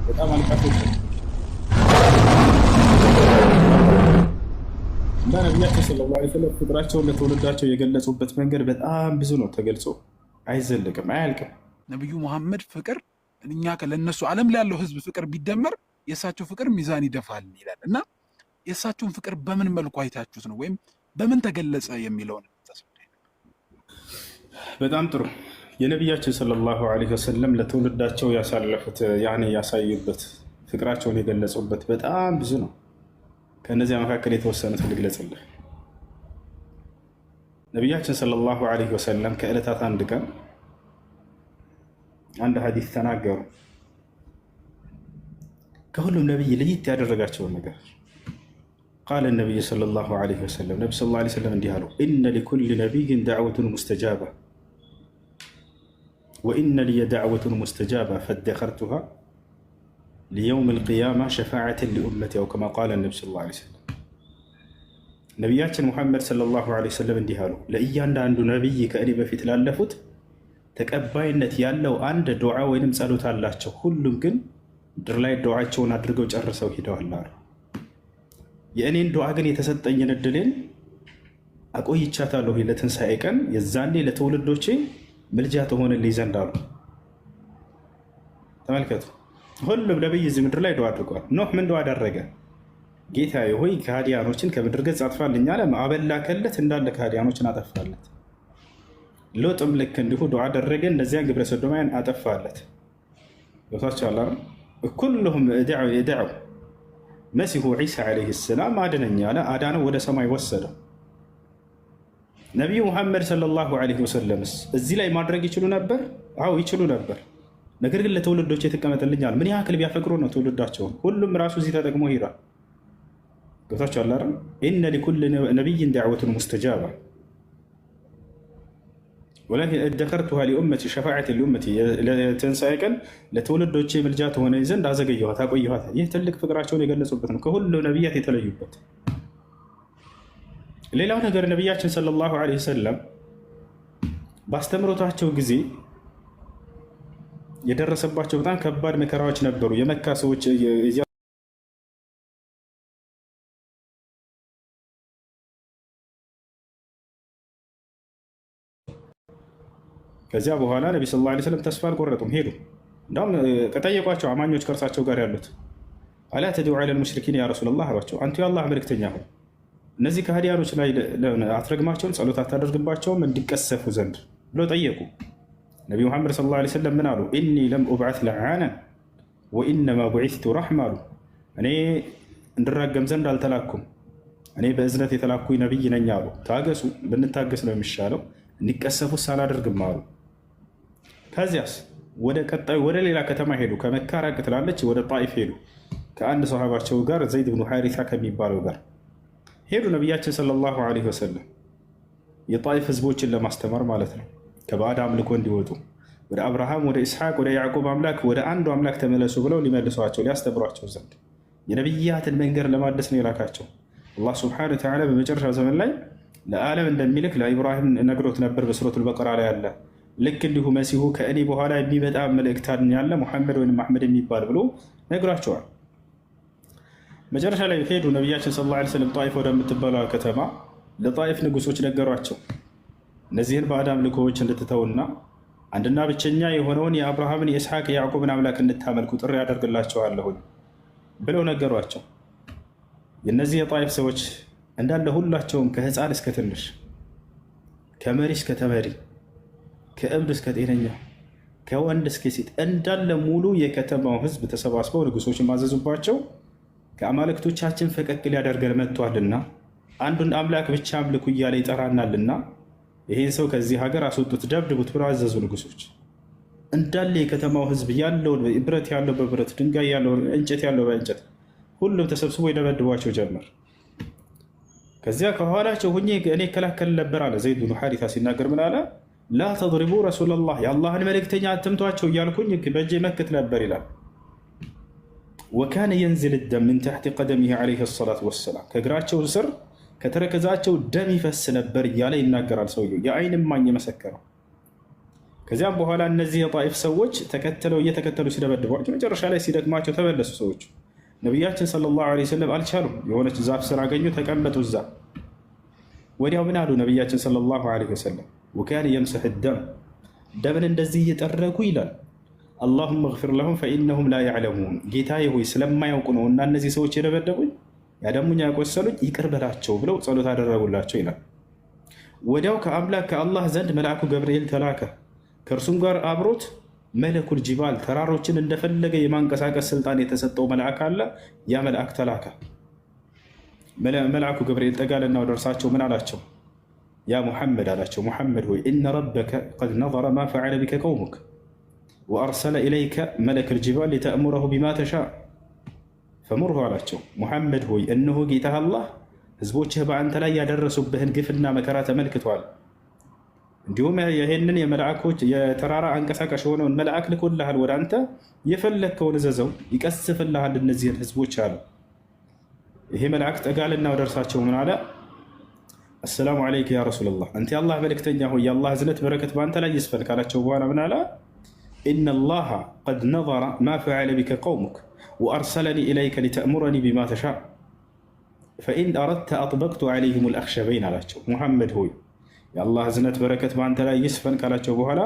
በጣም አልቃሾች እና ነቢያችን صلى الله عليه وسلم ፍቅራቸውን ለትውልዳቸው የገለጹበት መንገድ በጣም ብዙ ነው። ተገልጾ አይዘልቅም፣ አያልቅም። ነቢዩ መሐመድ ፍቅር እኛ ለእነሱ ዓለም ላይ ያለው ህዝብ ፍቅር ቢደመር የእሳቸው ፍቅር ሚዛን ይደፋል ይላል። እና የእሳቸውን ፍቅር በምን መልኩ አይታችሁት ነው ወይም በምን ተገለጸ የሚለውን? በጣም ጥሩ። የነቢያችን صلى الله عليه وسلم ለትውልዳቸው ያሳለፉት ያኔ ያሳዩበት ፍቅራቸውን የገለጹበት በጣም ብዙ ነው። ከእነዚያ መካከል የተወሰኑትን ልግለጽልህ። ነቢያችን صلى الله عليه وسلم ከዕለታት አንድ ቀን አንድ ሐዲስ ተናገሩ። ከሁሉም ነቢይ ለየት ያደረጋቸውን ነገር قال النبي صلى الله عليه وسلم፣ ነቢ صلى الله عليه وسلم እንዲህ አሉ፣ إن لكل نبي دعوة مستجابة وإن لي دعوة مستجابة فادخرتها ليوم القيامة شفاعة لأمتي أو كما قال النبي صلى الله عليه وسلم። ነቢያችን ሙሐመድ صلى الله عليه وسلم እንዲህ አሉ፣ ለእያንዳንዱ ነቢይ ከእኔ በፊት ላለፉት ተቀባይነት ያለው አንድ ዱዓ ወይንም ጸሎት አላቸው። ሁሉም ግን ምድር ላይ ዱዓቸውን አድርገው ጨርሰው ሂደዋል አሉ። የእኔን ዱዓ ግን የተሰጠኝን እድሌን አቆይቻታለሁ ለትንሣኤ ቀን የዛኔ ለትውልዶቼ ምልጃ ትሆንልኝ ዘንድ አሉ። ተመልከቱ፣ ሁሉም ነቢይ እዚህ ምድር ላይ ዱዓ አድርገዋል። ኖህ ምን ዱዓ አደረገ? ጌታዬ ሆይ ከሃዲያኖችን ከምድር ገጽ አጥፋልኝ አለ። አበላከለት፣ እንዳለ ከሃዲያኖችን አጠፋለት። ሎጥም ልክ እንዲሁ ዱዓ አደረገ፣ እነዚያን ግብረ ሰዶማውያን አጠፋለት። ገብቷቸዋል። كلهم دعوا። መሲሁ ዒሳ عليه السلام አድነኝ አለ፣ አዳነው፣ ወደ ሰማይ ወሰደው። ነቢዩ ሙሐመድ صلى الله عليه وسلم ስ እዚህ ላይ ማድረግ ይችሉ ነበር? አዎ ይችሉ ነበር። ነገር ግን ለትውልዶች የተቀመጠልኛል። ምን ያክል ቢያፈቅሩ ነው ትውልዳቸውን። ሁሉም ራሱ እዚህ ተጠቅሞ ሄዷል። ገብታችኋል አይደል? إن لكل نبي دعوة مستجابة ولكن ادخرتها لأمتي شفاعة لأمتي፣ ለትንሣኤ ቀን ለትውልዶቼ ምልጃ ትሆነኝ ዘንድ አዘገየኋት፣ አቆየኋት። ይህ ትልቅ ፍቅራቸውን የገለጹበት ነው፣ ከሁሉ ነቢያት የተለዩበት። ሌላው ነገር ነቢያችን صلى الله عليه وسلم ባስተምሮታቸው ጊዜ የደረሰባቸው በጣም ከባድ መከራዎች ነበሩ። የመካ ሰዎች ከዚያ በኋላ ነቢ صلى الله عليه وسلم ተስፋ አልቆረጡም፣ ሄዱ። እንዳውም ከጠየቋቸው አማኞች ከእርሳቸው ጋር ያሉት ألا تدعو على المشركين يا رسول الله አሏቸው። አንቱ የአላህ መልእክተኛ ሆይ እነዚህ ከሃዲያኖች ላይ አትረግማቸውም፣ ጸሎት አታደርግባቸውም እንዲቀሰፉ ዘንድ ብለው ጠየቁ። ነቢ ሙሐመድ صلى الله عليه وسلم ምን አሉ? إني لم أبعث لعانا وإنما بعثت رحمة አሉ። እኔ እንድራገም ዘንድ አልተላኩም፣ እኔ በእዝነት የተላኩኝ ነቢይ ነኝ አሉ። ታገሱ፣ ብንታገስ ነው የሚሻለው፣ እንዲቀሰፉስ አላደርግም አሉ። ከዚያስ ወደ ቀጣዩ ወደ ሌላ ከተማ ሄዱ። ከመካ ራቅ ትላለች፣ ወደ ጣኢፍ ሄዱ። ከአንድ ሰሃባቸው ጋር ዘይድ ብኑ ሐሪሳ ከሚባለው ጋር ሄዱ። ነቢያችን صلى الله عليه وسلم የጣኢፍ ህዝቦችን ለማስተማር ማለት ነው፣ ከባዕድ አምልኮ እንዲወጡ ወደ አብርሃም፣ ወደ ኢስሐቅ፣ ወደ ያዕቆብ አምላክ ወደ አንዱ አምላክ ተመለሱ ብለው ሊመልሷቸው ሊያስተምሯቸው ዘንድ የነቢያትን መንገድ ለማደስ ነው የላካቸው። አላህ سبحانه وتعالى በመጨረሻው ዘመን ላይ ለዓለም እንደሚልክ ለኢብራሂም ነግሮት ነበር። በሱረቱል በቀራ ላይ አለ። ልክ እንዲሁ መሲሁ ከእኔ በኋላ የሚመጣ መልእክተኛ ያለ ሙሐመድ ወይም አሕመድ የሚባል ብሎ ነግሯቸዋል። መጨረሻ ላይ ሄዱ። ነቢያችን صلى الله عليه وسلم ጣኢፍ ወደምትባለው ከተማ ለጣኢፍ ንጉሶች ነገሯቸው። እነዚህን ባዕድ አምልኮዎች እንድትተውና አንድና ብቸኛ የሆነውን የአብርሃምን የኢስሐቅ የያዕቆብን አምላክ እንድታመልኩ ጥሪ ያደርግላቸዋለሁኝ ብለው ነገሯቸው። የእነዚህ የጣኢፍ ሰዎች እንዳለ ሁላቸውም ከህፃን እስከ ትንሽ፣ ከመሪ እስከ ተመሪ፣ ከእብድ እስከ ጤነኛ፣ ከወንድ እስከ ሴት እንዳለ ሙሉ የከተማው ህዝብ ተሰባስበው ንጉሶችን ማዘዙባቸው። ከአማልክቶቻችን ፈቀቅ ሊያደርገን መጥቷልና አንዱን አምላክ ብቻ አምልኩ እያለ ይጠራናልና ይሄን ሰው ከዚህ ሀገር አስወጡት፣ ደብድቡት ብለው አዘዙ ንጉሶች። እንዳለ የከተማው ህዝብ ያለውን ብረት ያለው በብረት ድንጋይ ያለው እንጨት ያለው በእንጨት ሁሉም ተሰብስቦ ይደበድቧቸው ጀመር። ከዚያ ከኋላቸው ሁኜ እኔ እከላከል ነበር አለ ዘይድ ብኑ ሐሪታ ሲናገር ምን አለ? لا تضربوا رسول الله የአላህን መልእክተኛ አትምቷቸው እያልኩኝ በእጄ መክት ነበር ይላል። وكان ينزل الدم من تحت قدمه عليه الصلاة والسلام ከእግራቸው ስር ከተረከዛቸው ደም ይፈስ ነበር እያለ ይናገራል ሰውየው። የአይን እማኝ የመሰከረው። ከዚያም በኋላ እነዚህ የጣኢፍ ሰዎች ተከትለው እየተከተሉ ሲደበድቧቸው መጨረሻ ላይ ሲደክማቸው ተመለሱ ሰዎቹ። ነቢያችን صلى الله عليه وسلم አልቻሉም። የሆነች ዛፍ ስር አገኙ፣ ተቀመጡ እዛ። ወዲያው ምን አሉ ነቢያችን صلى الله عليه وسلم? وكان يمسح الدم፣ ደምን እንደዚህ እየጠረጉ ይላል፣ اللهم اغفر لهم فإنهم لا يعلمون፣ ጌታዬ ሆይ ስለማያውቁ ነው እና እነዚህ ሰዎች የደበደቡኝ፣ ያደሙኝ፣ ያቆሰሉኝ ይቅር በላቸው ብለው ጸሎት አደረጉላቸው ይላል። ወዲያው ከአምላክ ከአላህ ዘንድ መልአኩ ገብርኤል ተላከ። ከእርሱም ጋር አብሮት ملك الجبال ተራሮችን እንደፈለገ የማንቀሳቀስ ስልጣን የተሰጠው መልአክ አለ። ያ መልአክ ተላከ። መልአኩ ገብርኤል ጠጋለና ወደ እርሳቸው ምን አላቸው? يا محمد አላቸው፣ ሙሐመድ ሆይ إن ربك قد نظر ما فعل بك قومك وأرسل إليك ملك الجبال لتأمره بما تشاء فمره አላቸው። ሙሐመድ ሆይ እነሆ ጌታህ አላህ ህዝቦችህ በአንተ ላይ ያደረሱብህን ግፍና መከራ ተመልክቷል። እንዲሁም ይህንን የመልአኮች የተራራ አንቀሳቃሽ የሆነውን መልአክ ልኮልሃል ወደ አንተ፣ የፈለግከውን እዘዘው ይቀስፍልሃል እነዚህን ህዝቦች አለ። ይሄ መልአክ ጠጋልና ወደ እርሳቸው ምን አለ? السلام عليك يا رسول الله፣ አንተ የአላህ መልእክተኛ ሆይ የአላህ እዝነት በረከት በአንተ ላይ ይስፈን ካላቸው በኋላ ምን አለ? إن الله قد نظر ما فعل بك قومك وأرسلني إليك لتأمرني بما تشاء فإن أردت أطبقت عليهم الأخشبين አላቸው። ሙሐመድ ሆይ የአላህ እዝነት በረከት በአንተ ላይ ይስፈን ካላቸው በኋላ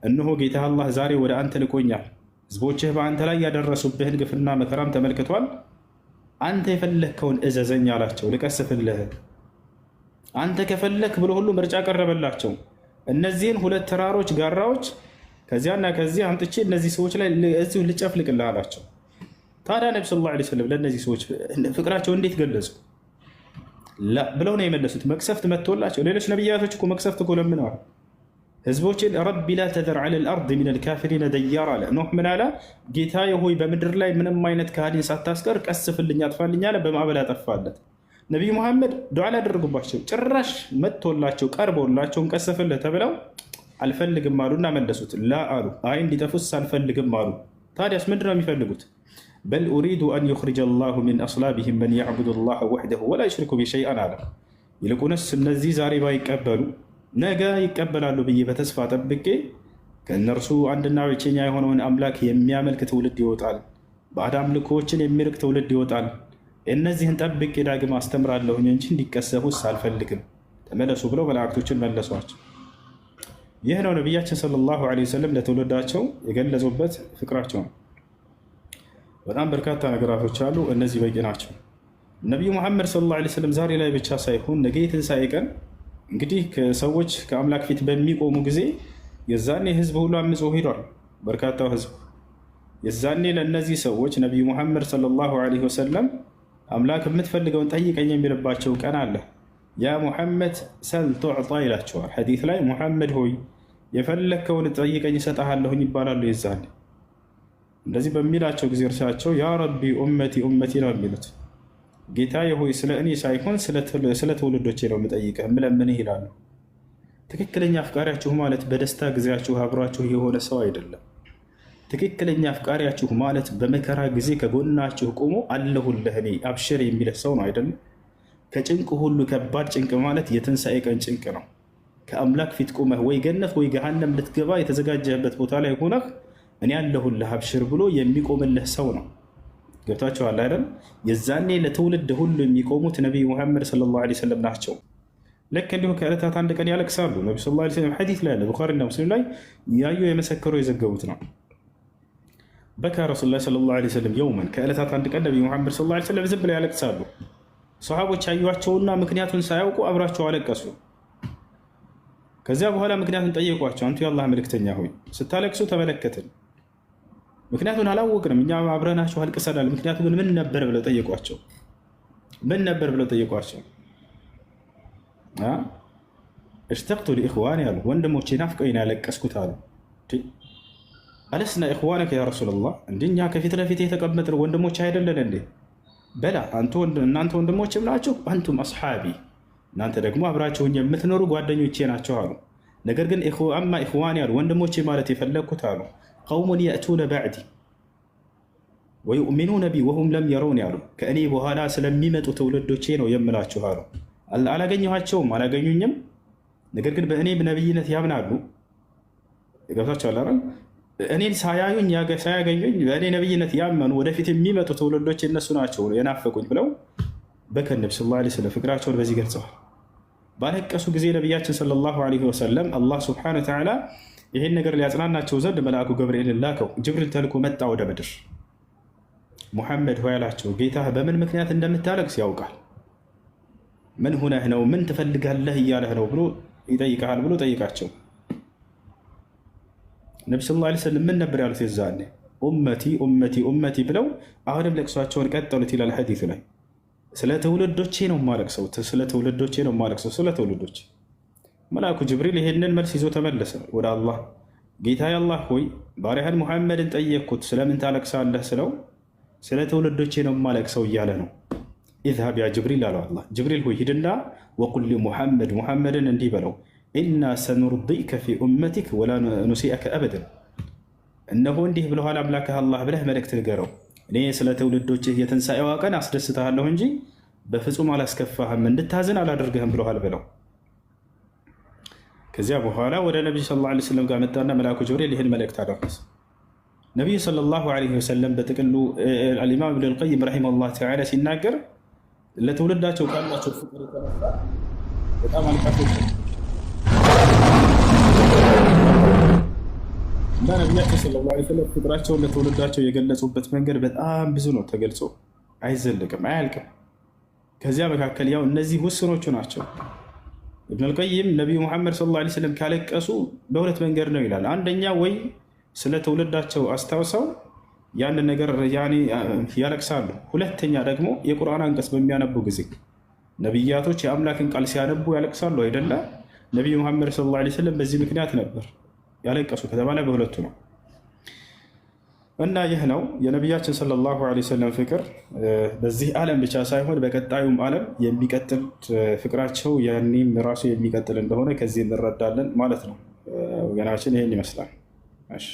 እነሆ ጌታህ አላህ ዛሬ ወደ አንተ ልኮኛል፣ ህዝቦችህ በአንተ ላይ ያደረሱብህን ግፍና መከራም ተመልክቷል። አንተ የፈለግከውን እዘዘኝ አላቸው፣ ልቀስፍልህ። አንተ ከፈለክ ብሎ ሁሉ ምርጫ ቀረበላቸው። እነዚህን ሁለት ተራሮች ጋራዎች ከዚያና ከዚህ አምጥቼ እነዚህ ሰዎች ላይ እዚሁ ልጨፍልቅልህ አላቸው። ታዲያ ነቢ صلى الله عليه وسلم ለእነዚህ ሰዎች ፍቅራቸው እንዴት ገለጹ? ብለው ነው የመለሱት። መቅሰፍት መጥቶላቸው ሌሎች ነቢያቶች እኮ መቅሰፍት እኮ ለምነዋል። ህዝቦችን رب لا تذر على الأرض من الكافرين ديارا አለ። ኖህ ምን አለ? ጌታዬ ሆይ በምድር ላይ ምንም አይነት ከሃዲን ሳታስቀር ቀስፍልኝ፣ አጥፋልኝ አለ። በማዕበል አጠፋለት። ነቢዩ መሐመድ ዱዓ ላደረጉባቸው ጭራሽ መጥቶላቸው ቀርቦላቸው እንቀስፍልህ ተብለው አልፈልግም አሉና መለሱት። لا አሉ፣ አይ እንዲጠፉስ አልፈልግም አሉ። ታዲያስ ምንድን ነው የሚፈልጉት? بل أريد أن يخرج الله من أصلابهم من يعبد الله وحده ولا يشرك به شيئا አለ። ይልቁንስ እነዚህ ዛሬ ባይቀበሉ ነገ ይቀበላሉ ብዬ በተስፋ ጠብቄ ከእነርሱ አንድና ብቸኛ የሆነውን አምላክ የሚያመልክ ትውልድ ይወጣል፣ ባዕድ አምልኮዎችን የሚርቅ ትውልድ ይወጣል። እነዚህን ጠብቄ ዳግም አስተምራለሁኝ እንጂ እንዲቀሰፉስ አልፈልግም፣ ተመለሱ ብለው መላእክቶችን መለሷቸው። ይህ ነው ነቢያችን صلى الله عليه وسلم ለትውልዳቸው የገለጹበት ፍቅራቸው ነው። በጣም በርካታ ነገራቶች አሉ። እነዚህ በቂ ናቸው። ነቢዩ ሙሐመድ صلى الله عليه وسلم ዛሬ ላይ ብቻ ሳይሆን ነገ የትንሣኤ ቀን እንግዲህ ሰዎች ከአምላክ ፊት በሚቆሙ ጊዜ የዛኔ ህዝብ ሁሉ አምጾ ሄዷል። በርካታው ህዝብ የዛኔ ለእነዚህ ሰዎች ነቢዩ ሙሐመድ صلى الله عليه وسلم አምላክ የምትፈልገውን ጠይቀኝ የሚልባቸው ቀን አለ። يا محمد سل تعط ይላቸዋል። ሐዲስ ላይ ሙሐመድ ሆይ የፈለግከውን ጠይቀኝ እሰጥሃለሁኝ ይባላሉ። የዛኔ እንደዚህ በሚላቸው ጊዜ እርሳቸው يا ربي أمتي أمتي ነው የሚሉት። ጌታዬ ሆይ ስለ እኔ ሳይሆን ስለ ትውልዶቼ ነው የምጠይቅህ የምለምንህ ይላሉ። ትክክለኛ አፍቃሪያችሁ ማለት በደስታ ጊዜያችሁ አብሯችሁ የሆነ ሰው አይደለም። ትክክለኛ አፍቃሪያችሁ ማለት በመከራ ጊዜ ከጎናችሁ ቆሞ አለሁልህ እኔ አብሽር የሚልህ ሰው ነው አይደለም። ከጭንቅ ሁሉ ከባድ ጭንቅ ማለት የትንሣኤ ቀን ጭንቅ ነው። ከአምላክ ፊት ቆመህ ወይ ገነት ወይ ገሃነም ልትገባ የተዘጋጀህበት ቦታ ላይ ሆነህ እኔ አለሁልህ አብሽር ብሎ የሚቆምልህ ሰው ነው። ገብታችኋል አይደል? የዛኔ ለትውልድ ሁሉ የሚቆሙት ነቢይ ሙሐመድ صلى الله عليه وسلم ናቸው። ልክ እንዲሁ ከዕለታት አንድ ቀን ያለቅሳሉ። ነቢ صلى الله عليه وسلم ሐዲስ ላይ ያለ ቡኻሪና ሙስሊም ላይ ያዩ የመሰከሩ የዘገቡት ነው። بكى رسول الله صلى الله عليه وسلم يوما፣ ከዕለታት አንድ ቀን ነቢይ ሙሐመድ صلى الله عليه وسلم ዝም ብለው ያለቅሳሉ። ሰሓቦች ያዩቸውና ምክንያቱን ሳያውቁ አብራቸው አለቀሱ። ከዚያ በኋላ ምክንያቱን ጠየቋቸው። አንቱ የአላህ መልእክተኛ ሆይ ስታለቅሱ ተመለከትን፣ ምክንያቱን አላወቅንም፣ እኛ አብረናቸው አልቅሰናል። ምክንያቱ ግን ምን ነበር ብለው ጠየቋቸው። ምን ነበር ብለው ጠየቋቸው። اشتقت لإخواني አሉ፣ ወንድሞቼ ናፍቀውኝ ነው ያለቀስኩት አሉ። ألسنا إخوانك يا رسول الله፣ እንዲ እኛ ከፊት ለፊት የተቀመጥን ወንድሞች አይደለን እንዴ? بلى እናንተ ወንድሞችም ናችሁ፣ أنتم أصحابي፣ እናንተ ደግሞ አብራችሁኝ የምትኖሩ ጓደኞቼ ናቸው አሉ። ነገር ግን أما إخواني አሉ፣ ወንድሞቼ ማለት የፈለግኩት አሉ قوم يأتون بعدي ويؤمنون بي وهم لم يروني አሉ፣ ከእኔ በኋላ ስለሚመጡ ትውልዶቼ ነው የምላችሁ አሉ። አላገኘኋቸውም፣ አላገኙኝም። ነገር ግን በእኔ ነብይነት ያምናሉ። ገብታችኋል አይደል? እኔን ሳያዩኝ ሳያገኙኝ በእኔ ነብይነት ያመኑ ወደፊት የሚመጡ ትውልዶች እነሱ ናቸው የናፈቁኝ ብለው በከ ነቢ صلى الله عليه وسلم ፍቅራቸውን በዚህ ገልጸዋል። ባለቀሱ ጊዜ ነቢያችን صلى الله عليه وسلم አላህ سبحانه وتعالى ይሄን ነገር ሊያጽናናቸው ዘንድ መልአኩ ገብርኤልን ላከው። ጅብሪል ተልኮ መጣ ወደ ምድር። ሙሐመድ ሆይ አላቸው፣ ጌታህ በምን ምክንያት እንደምታለቅስ ያውቃል። ምን ሁነህ ነው? ምን ትፈልጋለህ እያለህ ነው ብሎ ይጠይቀሃል ብሎ ጠይቃቸው። ነቢ صلى الله عليه وسلم ምን ነበር ያሉት የዛኔ? أمتي أمتي أمتي ብለው አሁንም ለቅሷቸውን ቀጠሉት ይላል ሐዲሱ ላይ። ስለ ትውልዶቼ ነው የማለቅሰው፣ ስለ ትውልዶቼ ነው የማለቅሰው፣ ስለ ትውልዶቼ። መልአኩ ጅብሪል ይሄንን መልስ ይዞ ተመለሰ ወደ አላህ። ጌታዬ አላህ ሆይ ባሪያህን ሙሐመድን ጠየቅኩት ስለምን ታለቅሳለህ ስለው ስለ ትውልዶቼ ነው የማለቅሰው እያለ ነው። اذهب يا جبريل አለው አላህ። ጅብሪል ሆይ ሂድና وقل لمحمد ሙሐመድን እንዲህ በለው إنا سنرضيك في أمتك ولا نسيئك أبدا፣ እነሆ እንዲህ ብለኋል አምላክህ አላህ ብለህ መልእክት ንገረው። እኔ ስለ ትውልዶችህ የትንሣኤዋ ቀን አስደስትሃለሁ እንጂ በፍጹም አላስከፋህም፣ እንድታዝን አላደርግህም ብለሃል ብለው። ከዚያ በኋላ ወደ ነቢዩ صلى الله عليه وسلم ጋር መጣና መልአኩ ጅብሪል ይህን መልእክት አደረሰ። ነቢዩ صلى الله عليه وسلم በጥቅሉ አልኢማም ኢብኑል ቀይም رحمه الله تعالى ሲናገር ለትውልዳቸው ካላቸው ፍቅር የተነሳ በጣም አልቃሾች እና ነቢያችን صلى الله عليه وسلم ፍቅራቸውን ለትውልዳቸው የገለጹበት መንገድ በጣም ብዙ ነው፣ ተገልጾ አይዘልቅም፣ አያልቅም። ከዚያ መካከል ያው እነዚህ ውስኖቹ ናቸው። ኢብኑል ቀይም ነቢዩ ሙሐመድ صلى الله عليه وسلم ካለቀሱ በሁለት መንገድ ነው ይላል። አንደኛ ወይ ስለ ትውልዳቸው አስታውሰው ያንን ነገር ያለቅሳሉ። ሁለተኛ ደግሞ የቁርአን አንቀጽ በሚያነቡ ጊዜ ነቢያቶች የአምላክን ቃል ሲያነቡ ያለቅሳሉ አይደለ? ነቢዩ ሙሐመድ صلى الله عليه وسلم በዚህ ምክንያት ነበር ያለቀሱ ከተባለ በሁለቱ ነው። እና ይህ ነው የነቢያችን صلى الله عليه وسلم ፍቅር በዚህ ዓለም ብቻ ሳይሆን በቀጣዩም ዓለም የሚቀጥል ፍቅራቸው ያኔም ራሱ የሚቀጥል እንደሆነ ከዚህ እንረዳለን ማለት ነው። ወገናችን ይህን ይመስላል። እሺ።